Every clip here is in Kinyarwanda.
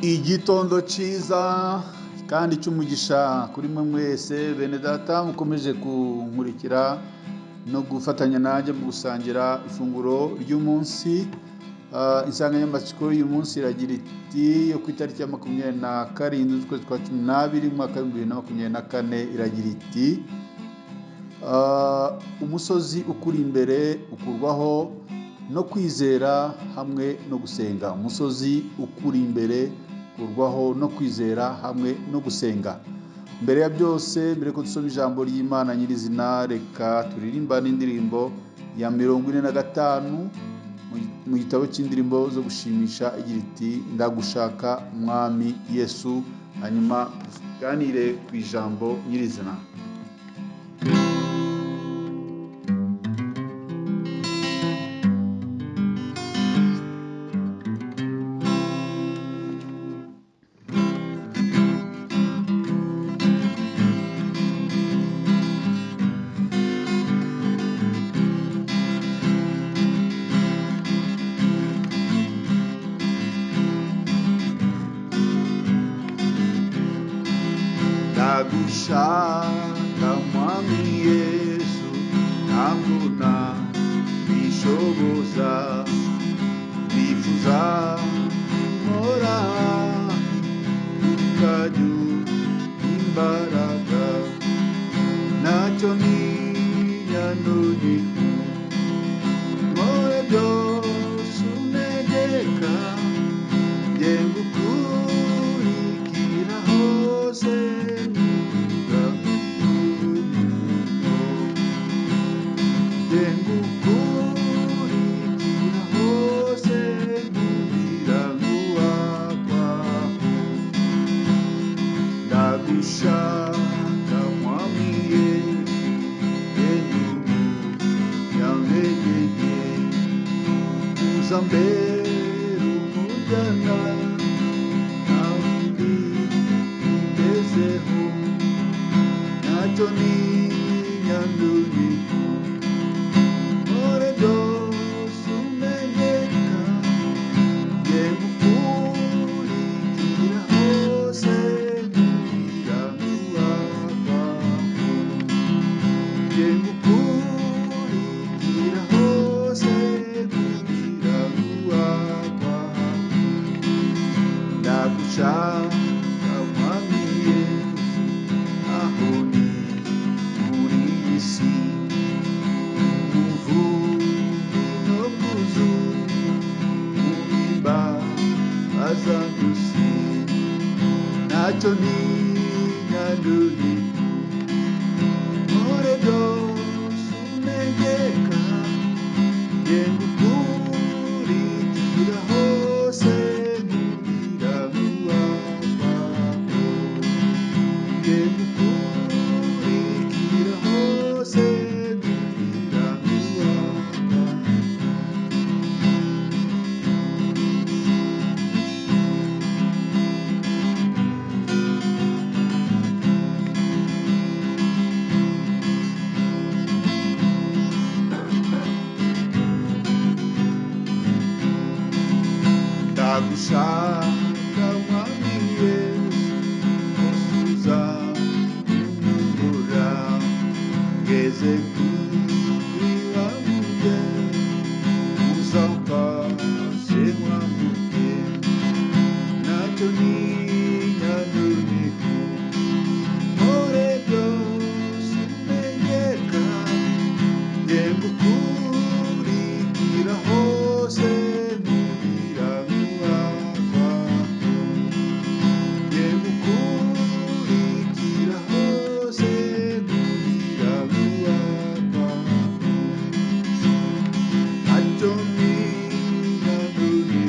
Igitondo cyiza kandi cy'umugisha kuri mwe mwese bene data mukomeje kunkurikira no gufatanya nanjye mu gusangira ifunguro ry'umunsi. Insanganyamatsiko y'uyu munsi iragira iti yo ku itariki ya 27 z'ukwezi kwa 12 umwaka wa 2024 iragira iti umusozi ukuri imbere ukurwaho no kwizera hamwe no gusenga. Umusozi ukuri imbere ukurwaho no kwizera hamwe no gusenga. Mbere ya byose, mbere ko dusoma ijambo ry'Imana nyirizina, reka turirimbane indirimbo ya 45 mu gitabo cy'indirimbo zo gushimisha igira iti ndagushaka Mwami Yesu, hanyuma tuganire ku ijambo nyirizina. Ndagushaka Mwami Yesu, ntabwo nabishoboza, nifuza mpora ukajya imbaraga, ntacyo ntiyananiwe, nkore byose untegeka, njye ngukurikira hose. Ngukurikira hose nkugira nguwakwaho, ndagushaka Mwami Yesu, ndugu yantegeke, uzambere umujyana, nta wundi nitezeho, ntacyo ntiyananiwe. Ngukurikira hose nkugira nguwakwaho, ndagushaka Mwami Yesu, aho ni muri iyi si, umuvumbi no ku zuba, mu mimbaza byose, ntacyo ntiyananiwe, nkore byose untegeka, njye ngukurikira hose nkugira nguwakwaho, njye ngukurikira hose nkugira nguwakwaho. Ndagushaka Mwami Yesu, usuza unyobora, ngeze kuri wa mugezi, uzamfashe mwambuke, ntacyo ntiyananiwe, nkore byose untegeka, njye ngukurikira hose nkugira nguwakwaho, njye ngukurikira hose nkugira nguwakwaho, ntacyo ntiyananiwe,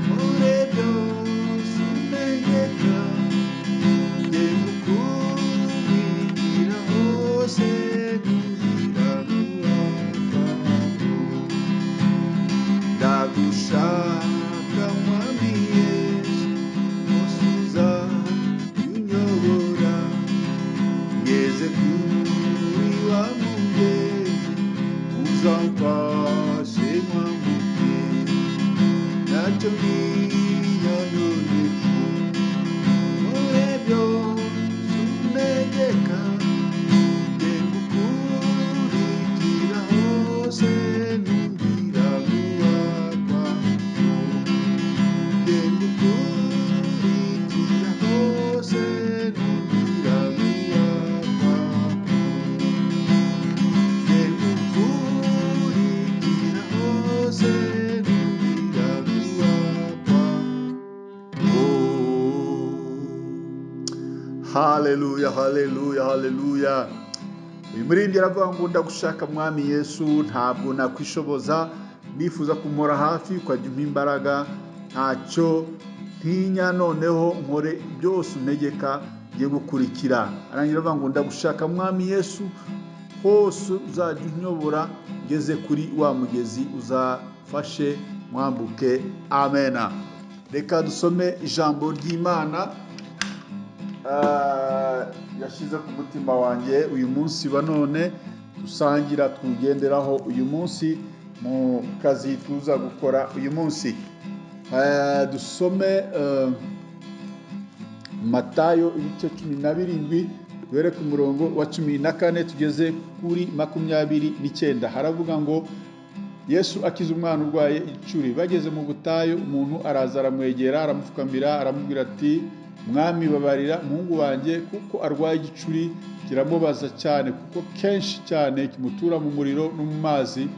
nkore byose untegeka, njye ngukurikira hose nkugira nguwakwaho, ndagushaka Mwami Yesu, usuza unyobora, ngeze kuri wa mugezi, uzamfashe mwambuke, ntacyo ntiyananiwe. Haleluya, haleluya, haleluya. Uyu muririmbyi aravuga ngo ndagushaka Mwami Yesu, ntabwo nakwishoboza, nifuza kumora hafi ukajya umpa imbaraga, ntacyo ntinya, noneho nkore byose untegeka ngiye gukurikira. Arangira avuga ngo ndagushaka Mwami Yesu, hose uzajya unyobora ngeze kuri wa mugezi, uzafashe mwambuke. Amena. Reka dusome ijambo ry'Imana yashyize ku mutima wanjye uyu munsi wa none, dusangira tugenderaho uyu munsi mu kazi tuza gukora uyu munsi. Dusome Matayo ibice 17, duhere ku murongo wa 14 tugeze kuri 29. Haravuga ngo Yesu akiza umwana urwaye icuri. Bageze mu butayu, umuntu araza aramwegera, aramupfukamira, aramubwira ati Mwami, babarira umuhungu wanjye kuko arwaye igicuri, kiramubaza cyane, kuko kenshi cyane kimutura mu muriro no mu mazi.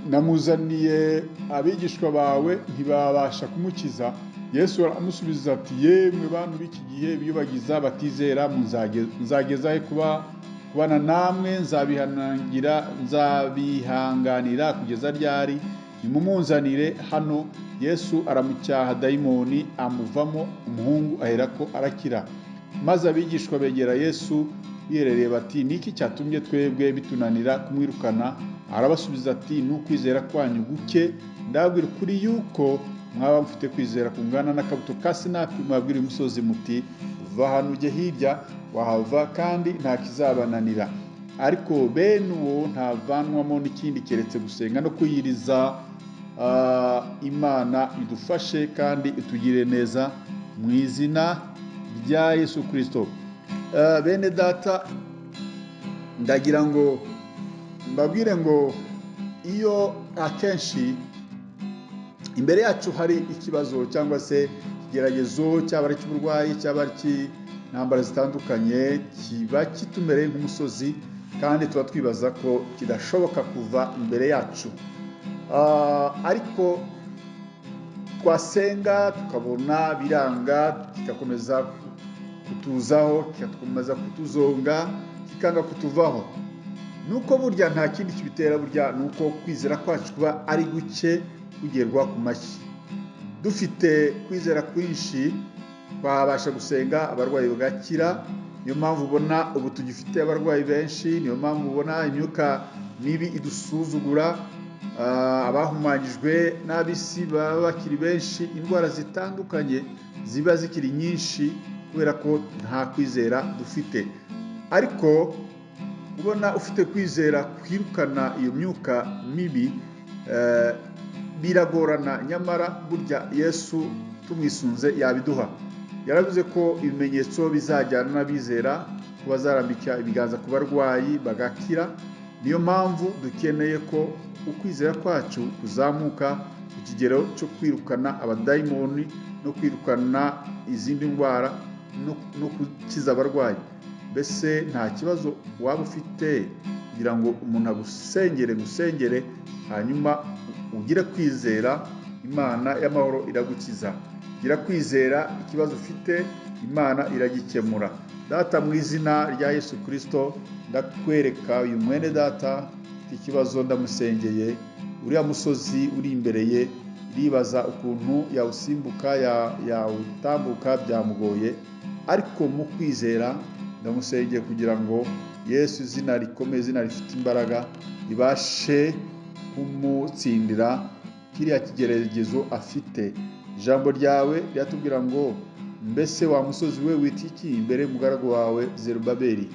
Namuzaniye abigishwa bawe ntibabasha kumukiza. Yesu aramusubiza ati yemwe bantu b'iki gihe biyubagiza batizera, nzageza he kubana namwe? Nzabihanganira kugeza ryari? Nimumunzanire hano. Yesu aramucyaha, dayimoni amuvamo, umuhungu aherako arakira. Maze abigishwa begera Yesu biherereye bati niki cyatumye twebwe bitunanira kumwirukana? Arabasubiza ati n'ukwizera kwanyu guke. Ndababwira ukuri yuko mwaba mufite kwizera kungana n'akabuto ka sinapi, mwabwira umusozi muti va hano ujye hirya, wahava, kandi nta kizabananira. Ariko bene uwo ntavanwamo n'ikindi keretse gusenga no kwiyiriza. Imana idufashe kandi itugire neza mu izina rya Yesu Kristo. Bene data, ndagira ngo mbabwire ngo iyo akenshi imbere yacu hari ikibazo cyangwa se ikigeragezo, cyaba ari icy'uburwayi, cyaba ari icy'intambara zitandukanye, kiba kitumereye nk'umusozi, kandi tuba twibaza ko kidashoboka kuva imbere yacu. Ariko twasenga tukabona biranga, kigakomeza kutuzaho, kigakomeza kutuzonga, kikanga kutuvaho. Nuko burya nta kindi kibitera, burya nuko kwizera kwacu kuba ari guke kugerwa ku mashyi. Dufite kwizera kwinshi twabasha gusenga abarwayi bagakira. Niyo mpamvu ubona ubu tugifite abarwayi benshi, niyo mpamvu ubona imyuka mibi idusuzugura, abahumanyijwe n'ab'isi baba bakiri benshi, indwara zitandukanye ziba zikiri nyinshi kubera ko nta kwizera dufite. Ariko ubona ufite kwizera kwirukana iyo myuka mibi biragorana, nyamara burya Yesu tumwisunze yabiduha. Yaravuze ko ibimenyetso bizajyana n'abizera, ko bazarambika ibiganza ku barwayi bagakira. Niyo mpamvu dukeneye ko ukwizera kwacu kuzamuka ku kigero cyo kwirukana abadayimoni no kwirukana izindi ndwara no gukiza abarwayi. Mbese nta kibazo waba ufite kugira ngo umuntu agusengere hanyuma ugire kwizera, Imana y'amahoro iragukiza. Gira kwizera, ikibazo ufite Imana iragikemura. Data, mu izina rya Yesu Kristo, ndakwereka uyu mwene data ufite ikibazo, ndamusengeye. Uriya musozi uri imbere ye, iribaza ukuntu yawusimbuka, yawutambuka, byamugoye. Ariko mu kwizera ndamusengeye kugira ngo Yesu, izina rikomeye, izina rifite imbaraga, ribashe kumutsindira kiriya kigeragezo afite. Ijambo ryawe riratubwira ngo mbese wa musozi we wita iki imbere y'umugaragu wawe Zerubabeli?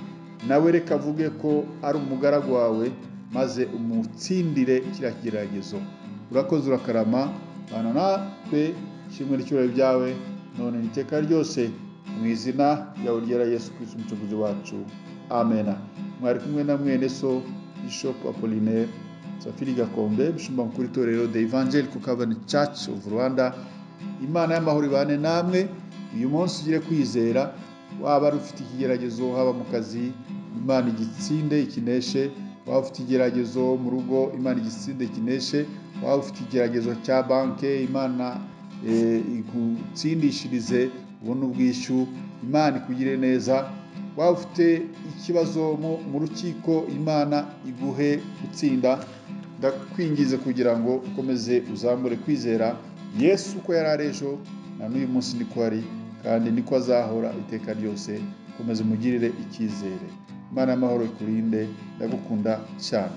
Nawe reka avuge ko ari umugaragu wawe, maze umutsindire kiriya kigeragezo. Urakoze, urakarama, bana natwe, ishimwe n'icyubahiro byawe none n'iteka ryose, mu izina ryawe ryera Yesu Kristo umucunguzi wacu. Amena. Mwari kumwe na mwene so Bishop Apollinaire Safiri Gakombe, umushumba mukuru itorero The Evangelical Covenant Church of Rwanda. Imana y'amahoro ibane namwe. Uyu munsi ugire kwizera, waba ari ufite ikigeragezo haba mu kazi, Imana igitsinde ikineshe. Waba ufite ikigeragezo mu rugo, Imana igitsinde ikineshe. Waba ufite ikigeragezo cya banke, Imana igutsindishirize ubone ubwishyu. Imana ikugirire neza. Waba ufite ikibazo mu rukiko, Imana iguhe gutsinda. Ndakwingize kugira ngo ukomeze uzamure kwizera. Yesu uko yari ari ejo na n'uyu munsi niko ari, kandi niko azahora iteka ryose. Komeza umugirire icyizere. Imana y'amahoro ikurinde. Ndagukunda cyane.